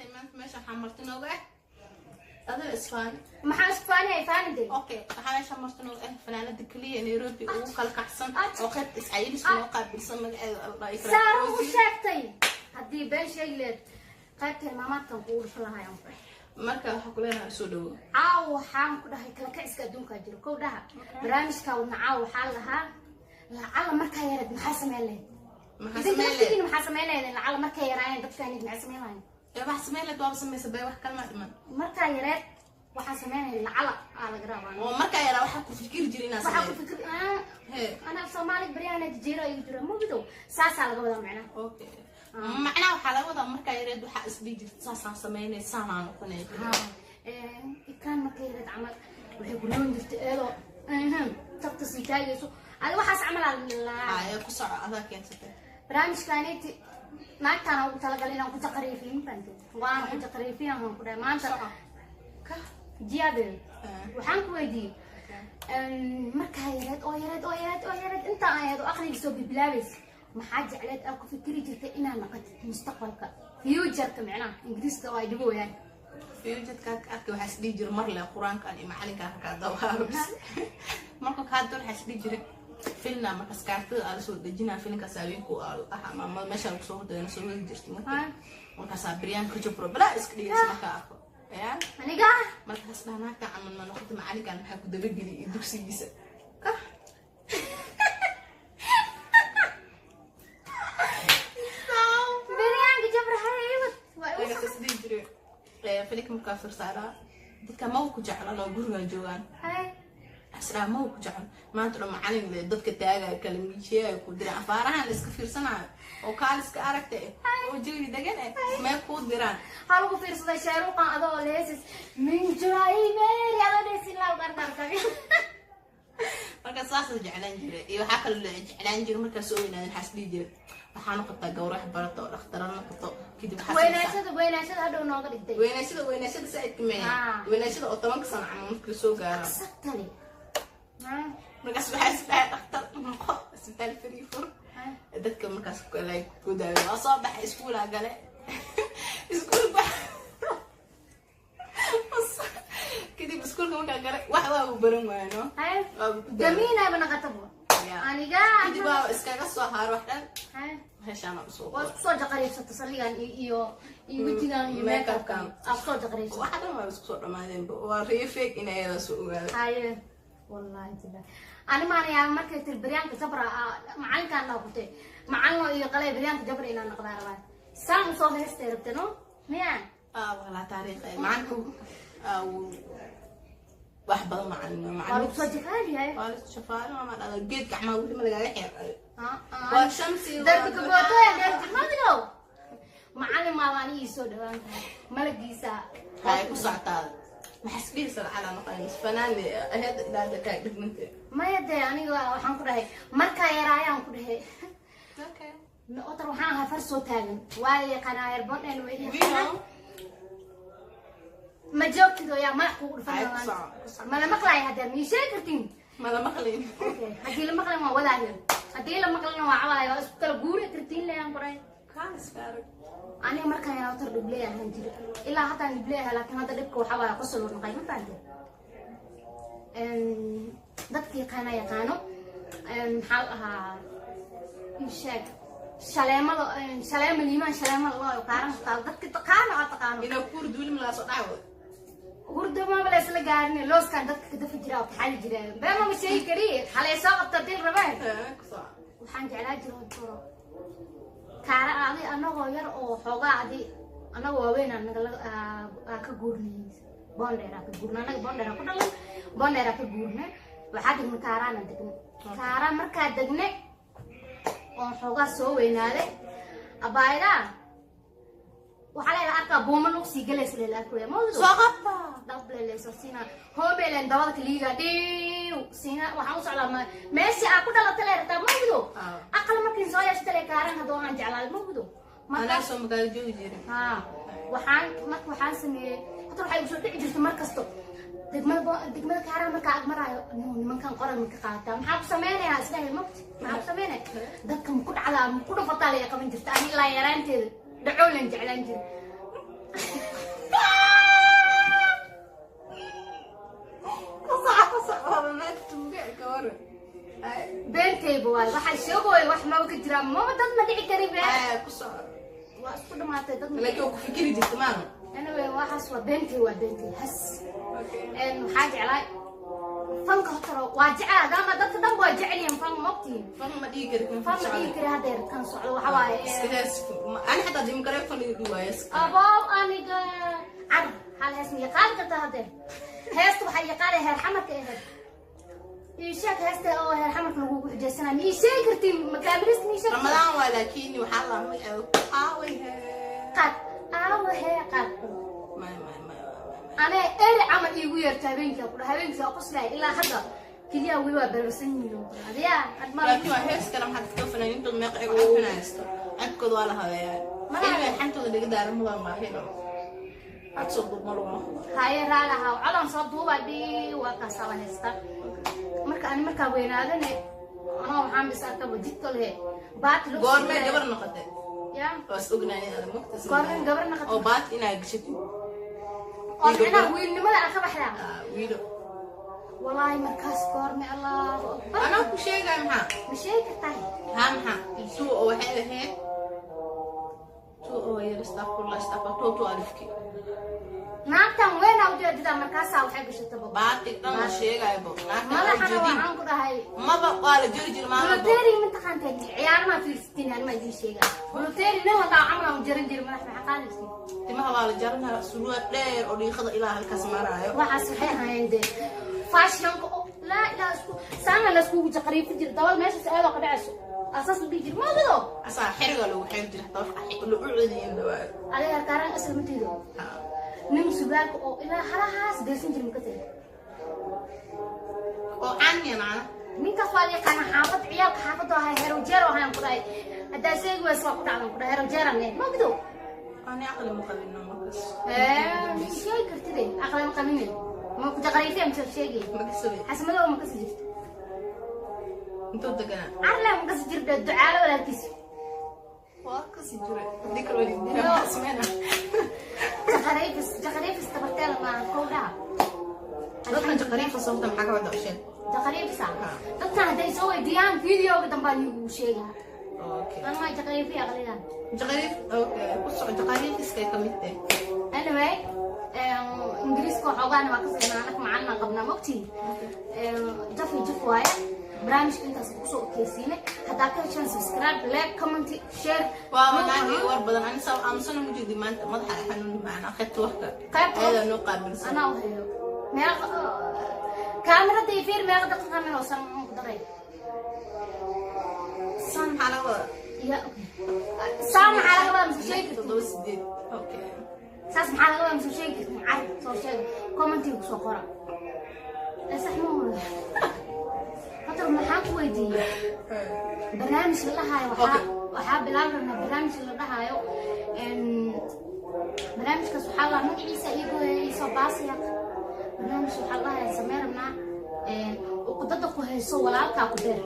Asxaabtay, maanta meesha waxaa marti nooga ah adina isfaan. Maxaa isfaanay faanide? Okay, waxaa meesha marti nooga ah fanaanada keliya Nairobi ugu kala kacsan oo qaybta iscayiliska noo qaabilsan, magaceeda la dhaho Ikram Saaro u Fawzi. Sheegtay haddii been sheegi leed, qaybta hilmaamaadkan kugu dhufan lahaa ayaan ku dhahay. Marka waxaa ku leenahay soo dhawo. Caawa waxaan ku dhahay kala kiciska adduunkaa jiro. Kow dhaha, barnaamijkaa wadna caawa waxaa la dhahaa lacala markaa yareed maxaa sameyn lahayd? Maxaa Idinka sameyn lahayd? laftigiina maxaa sameyn lahayd lacala markay yaraayeen dadkaan? Maxaa sameyn lahayd? Ee, wax sameyn lahayd waaba samaysa bay, wax kalma dhiman. Markaa yareed waxaa sameyn lahayd lacala aa laga rabaa. Oo markaa yaraa waxaa ku fikiri jiray inaa Waxaa ku sameeyo. fikir Hee. Anaa Soomaali baryahan jiiro igu jira mugidow, saasaa laga wadaa macnaha. Okay, macnaha waxaa laga wadaa markaa yareed waxaa isdhihi jirta saasaan sameynay, saanaa noqonay. Ikaan markay yareed camal waxay guryoon jirtay iyadoo tabta sii taagayso adi, waxaas camal aa la. Ee, ku soco, adaa keensatay. Barnaamijkaaniti naagtaana ugu talagalay inaan ku jaqariifiyo, ma fahamtid? Waana ku jaqariifiyan, waan ku dhahay maanta. Soco ka. Jiyaade, waxaan ku weydiiyey, markaa yareed oo yareed oo yareed oo yareed, intaan ahayd oo aqliga soo bibilaabaysa, maxaa jecleed aa ku fikiri jirtay inaad noqotid mustaqbalka, futureka, micnaha Ingiriiska oo ay dhibo wayaan? Futureka ka arkay, waxaa isdhihi jiray mar le qur-aankan iyo macalinkan kaa dawaaro bis. Marka kaa dol waxaa isdhihi jiray filna, markaas kaartada aa lasoo dejinaa, filinkaas haweenku ah ama meesha lagu soo hordayana soo wadi jirtay. Marka markaasaa baryaanka jabro balaa iska dhigaysa markaa arko ya. Aniga Markaas dhaha naagta camal ma noqota, macalinkan maxaa ku dabageli iyo dugsigiisa ka. Baryaanka jabra haywad waa igu Markaas isdhihi jiray filinka markaa firsaaraa dadka mawa ku jeclan oo gurigan joogaan. Asraa mawa ku jecel maanta dhan macalin le dadka taagaya, kala miijiyayo, ku diraan afaarahan la iska fiirsanayo oo kaaliska aragta eh oo jawi degan eh mee kuu diraan. Waxaa lagu fiirsaday shaaruqan adoo leesis min meri adoo leesin laa qarqarka. Marka saasa jeclaan jiray. Iyo waxaa kaloo la jeclaan jiray markaa soo weynaadan, waxaa is dhihi jiray waxaa noqotaa gawrax barato oo dhakhtara noqoto, kadib waxaa samaysaa- Weynaashada hadhow nooga dhigtay. Weynaashada saaidka mee. Weynaashada oo 10-ka sano camal markii soo gaaro. Exactly. Markaas waxaa is dhahay dhakhtar noqo, isbitaal free fur, dadka markaas kale ku daayo. Waa soo baxay, iskuulaa gale, iskuul ba kadib iskuulka markaa gale wax waa uu baran waano, waa ku daayo. Damiinayba naqatabo. Aniga Kadib waa iskaga soo haaro wax dhan meeshaan usoo Waa isku soo jaqariibsata saligan iyo iyo wejigan iyo Make-upkan. make-upkan aa kusoo jaqariibsata. Waxa dhan waa isku soo dhamaadeen, waa riyo fake in ayada soo ogaado. Haye, wallahi billah, ani maana yaaba markay tiri baryaanka jabra macalinkaan dhaa kutay macalino iyo qalay baryaanka jabra inaan noqdaa rabaa, saan usoo heestay rabte no miya? Ah, walaa taariikh macalinku wax badan macalin. Waa lagu soo jaqaaliyahay. Waa la shafaalo, ma dhada geed gacmaha weli ma lagaaga xeer, waa shamsi. Darbi kabootoya dheerjirmadigow macalin maaba ani ii soo dhawaan tahay malagiisa. Hay, ku socotaa, maxaa isdhihi calaa noqonaysa fanaan aheed ilaada kaa dhigmante? Maya dee, aniga waxaan ku dhahay markaa yaraayaan ku dhahay Okay. Otar waxaan ahaa far soo taagan, waa la yaqaanaa herbondhen way We yaqaanaa. know. Ma joogtid oo yaa madax kugu dhufan? Hay, ku soco, ku soco. Mala maqlaaya haddee, mii sheegi kartiin? Mala maqlin. Okay, haddii la maqlan waa wadaayo, haddii la maqlana waa cawaaya, waa isku kala guuri kartiin leeyaan ku dhahay. Kaaliska arag. Aniga markaan yaraa otar dhibley ahaan jira, ilaa haddaan dhibley ahaa, laakiin hadda dhibka waxaa waaya qosol uu noqay, ma fahamtay? Dadka yaqaana yaqaano, maxaa la dhahaa, ii sheeg, shaleemada, shaleema liimaan, shaleemada loo qaaran taal, dadka taqaano aa taqaano. Inaa kuurd weli ma laga soo dhaco. Hurdo maba la isla gaarin, looskan dadka ka dafi jira oo kaxali jira, been mama sheegi kari, xalay soo qabta dil rabeen. Ku soco. Waxaan jeclaa jira toro kaara adi anagoo yar oo xoogaa adi anagoo waaweyn aa nagala aa ka guurnay Boondheer, aa ka guurnay anaga Boondheer aa ku dhalan, Boondheer aa ka guurnay, waxaa degnay Kaaraana, degnay Kaara. Markaa degne oo xoogaa soo weynaaday, abaaydaa waxaa leela arkaa buuma lagu sii galaysa, leela arkaya mawdigo. Soo qabta. Dableleso siina hoobelen dabada kaliiga dhiiw siina, waxaan u socdaa meeshii aa ku dhalatay le rabtaa mawdigo. Aqal markiin soo yeeshtay le kaaran haddoo aan jeclaaday mawdigo. Anaa soo magaalo joogi jiray. Haa, waxaan marka waxaan sameeyey hata waxay igu soo dhici jirtay mar kasto degmada degmada Kaaraan markaa ag maraayo, nimankan qoran ma ka qaataa, maxaa ku sameynayaa isdhahay mogti, maxaa ku sameynaya, dadka ma ku dhacdaa, ma ku dhufataa lay qaban jirta. Ani ilaa yaraanteeda dhacoolan jeclaan jiray. Beentayba waay, waxaa sheegooy wax maba ka jiraa, maba dad ma dhici kari be. Aya, ku soco. Waa isku dhamaatay dad ma. Laakiin waa ku fikiri jirta maama. Anyway, waxaas waa beentay, waa beentay has. Waxaa jeclaay fanka horta, waa jeclaa dama dadka dhan waa jecelyihiin fan, mogtihiin. Fan ma dhihi kari kan. Fan ma dhihi kari haddeer kan socdo waxa waaye. Iska hees. Ani xataa dimkaree fan igu dhiwaaya. Abow, aniga car hal hees miya qaadi kartaa haddeer? Heesta waxaa ii qaaday heer xamarka ahayd. Ii sheeg heesta oo heer xamarka lagugu xujaysanaa, ma ii sheegi kartiin? Makaamilist ma ii sheegi kartiin? Ramadaan waa, laakiin waxaa la magaceeda aaway hee. Qaad aawahe, qaad. May, may, may. Anee eri camal iigu yeerto habeenkii ku dhaha, habeenkii waa qoslaay ilaa hadda, keliya weli waa bararsan yihiin oo kale. Adiyaa ad ma Laakiin waa hees kale. Maxaa dadka fanaaniintooda meeqa iyago codkanaysto, codkooda waa la habeeyaa. Anyway, xantooda laga daara mudan maahino, cod soo duub ma laguma. Haye, raali ahaa, codaan soo duuba dhii, waa kaasaa la haystaa. Marka ani markaa weynaadane anoo waxaan bis arkaba jidka lehe baati loo Goormee gabar noqotay? Ya. Waa is ognahay inaad mogta. Goormeen gabar noqotay? Oo baati inaad gashatid. Oo micnaha wiilnimada aan ka baxdaa? Ah, wiilo. Walaahi markaas goorme, Allahu akbar. Anaa ku sheegaya maxaa. Ma sheegi kartaa? Haa, maxaa two oo waxay ahayd two oo yar, astaqfurullah, astaqfur, 2012-kii. Naagtan weynaa ujeedidaa markaasaa waxay gashataba. Baati dhan la sheegayo bo naagtan Madaxana ujeedin. Waxaan ku dhahay Maba waa la jeri jiri maalin walba. Buluteri mataqaanteen? Ciyaarmaa fiirsatiin, anmaa idiin sheegaa. Buluteri nin la dhaco camal aan jaran jirin madax, maxaa qaadaysin? Timaha waa la jaranaya, surwaal dheer oo dhiiqada ilaa halkaas maraayo. Waxaas waxay ahaayeen dee fashionka oo laa ilaa isku saana la iskugu jaqariifi jira, dabal meeshaas aadoo ka dhacayso asaas la dhihi jira maogado. Asaa xeriga lagu xeri jira, hataa wax la u celiyin dhawaa. Adiga kaaraan asal ma tiido nin surwaalka oo ilaa halahaas geysan jira maka tagi. Oo caaniya macna. Ninkaas waa la yaqaana xaafad, ciyaalka xaafadda ahay, herow jeer ahaan ku dhahay. Haddaa sheegi waysa waa ku dhacdan ku dhahay, herow jeeraan leeyahay maogdo. Ani aqli ma qabino markaas. Ma sheegi kartide, aqli ma qabine, ma ku jaqariifiya mise sheegi? Ma kasabay. Xasmadow ma kasi jirto? Intuu deganaa? Carle ma kasi jirto, ducaalo walaalkiis. Waa kasi jira haddii kale waa lidina maxaa sameyna. Jaqariifis, jaqariifis tabarteeda maaha kow dhaha. Dadkan jaqariifa sababta maxaa ka wada usheen? Jaqariifisa dadkan hadday soo weydiiyaan videoga dambaan iigu sheegaa. Okay. Anmaa jaqariifiya aqligan. Jaqariif, okay, ku soco, jaqariifiskay ka mid tahay. Anyway, ingiriiska waxoogaana waa ka siinaa, anaka macalina qabnaa mogtihi. Jaf iyo jaf waaye barnaamijka, intaas kusoo okeysiinay. Haddaa ka heshaan, subscribe, like, comment, share. Waa wanaagii war badan. Ani sabab aamusana ma jeedi maanta, madaxa ay xanuun macnaa qaybta warka. Qaybta warka. Ayadaa noo qaabilsan. Anaa u hayo meeqa kaamirada iyo fiir, meeqa daqiiqa min oo san ku daray. San maxaa laga wadaa? Ya, saa maxaa laga wadaa, masoo sheegi kartid? 7, 8, okay. Saas maxaa laga wadaa, masoo sheegi kartid? Cari soo sheega, commentiga kusoo qora. Ee, sax ma wada. Hadda maxaan ku weydiiyey barnaamij la dhahayo waxaa waxaa bilaabi rabnaa barnaamij la dhahayo, barnaamijkaas waxaa la magaciisa iyagoo isoo baasiya. Barnaamij waxaa la dhahayaa samee rabnaa, uqdada ku hayso walaalkaa ku beer.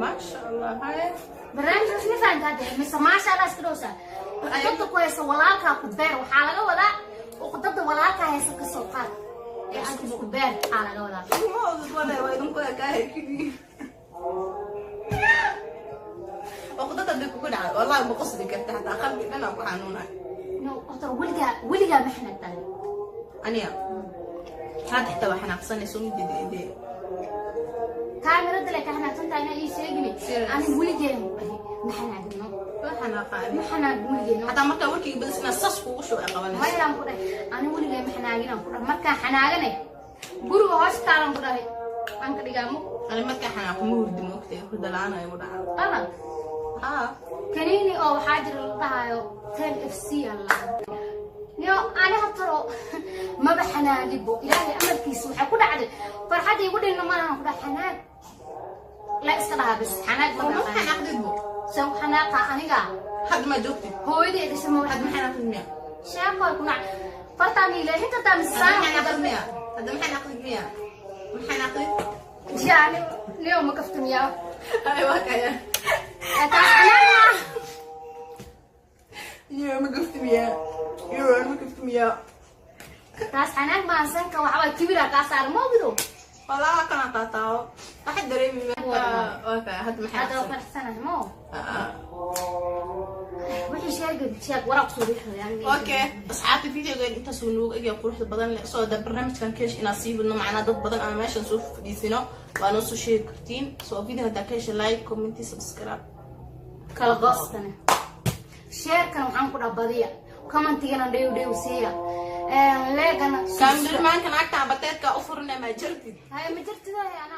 Maasha Allah, haye. Barnaamijkaas ma fahamta hadda mise? Maasha Allah, iska dhowsaa. Uqdada ku hayso walaalkaa ku beer waxaa laga wadaa uqdada walaalkaa hayso ka soo qaad ee aad isku beer waxaa laga wadaa. Ma ogid walaa, waa idinku ekaahay kidii uqdada hadday kugu dhacday, wallahi ma qosli karta hataa, qalbi dhan aa ku xanuunay. No, horta weligaa weligaa ma xanaagtahay? Aniga hadda xitaa waa xanaaqsanay, soo ma jeedi idee. Kaamirada le ka xanaagsantahay inaa ii sheegini. Serious. Ani weligeen ma xanaagino. Waa xanaaqaani. Ma xanaag weligeen. Xataa markaa warkayga badis inaad sas kugu shubo ay qabanayso. Mayaan ku dhahay, ani weligeen ma xanaaginaan ku dhahay. Markaan xanaagane guriga hoos taalan ku dhahay aan ka dhigaamo. Ani markaa xanaaqo ma hurdi, ma ogtahay, hurda la-aan ay igu dhacdo. Alla. Haa. Kaniini oo waxaa jira la dhahayo 10 FC alla yo. Ani hataro maba xanaagibo, ilaahay amarkiisa waxay ku dhacday farxadda igu dhinna malahan ku dhahay. Xanaag la iska dhahaa bas, xanaag ma Ma naqaan. Xanaaqdid bo. Saan ku xanaaqa aniga? Hadda ma joogtid. Hooyadii dhashay ma Hadda ma xanaaqdid miya? Sheeko ku nac fartaan ilaahin kartaa Hadda misaan. ma xanaaqdid miya? Hadda ma xanaaqdid miya? Ma xanaaqdid? Yani niyo ma kaftamiyaa? Ay, waa kaya. Taas xanaaq ma. Iyo ma gafti miya? Iyo ma gafti miya? Taas xanaaq ma, sanka waxa waa kibira kaa saaran, ma ogido. Walaa kana taataawo waxa dareemi. Okay, hadda maxay? Hadda waa faraxsanahay mo. Wixii sheegay sheeg, waraaq soo riixayaan. Okay, asxaabta, videogan intaas uu noogu egaya quruxda badan leh. Soo da barnaamijkan keesh inaan sii wadno, macnaa dad badan aan meeshan soo fadhiisino, waa noo soo sheegi kartiin. So video haddaa ka hesha, like, comment, subscribe. Kala goostane, share-kan waxaan ku dhaha badiya, commentigana dhew dhew siiya, leegana. Cameramanka naagta abateedka u furina, ma jirtid? Haya, ma jirtid? Anaa.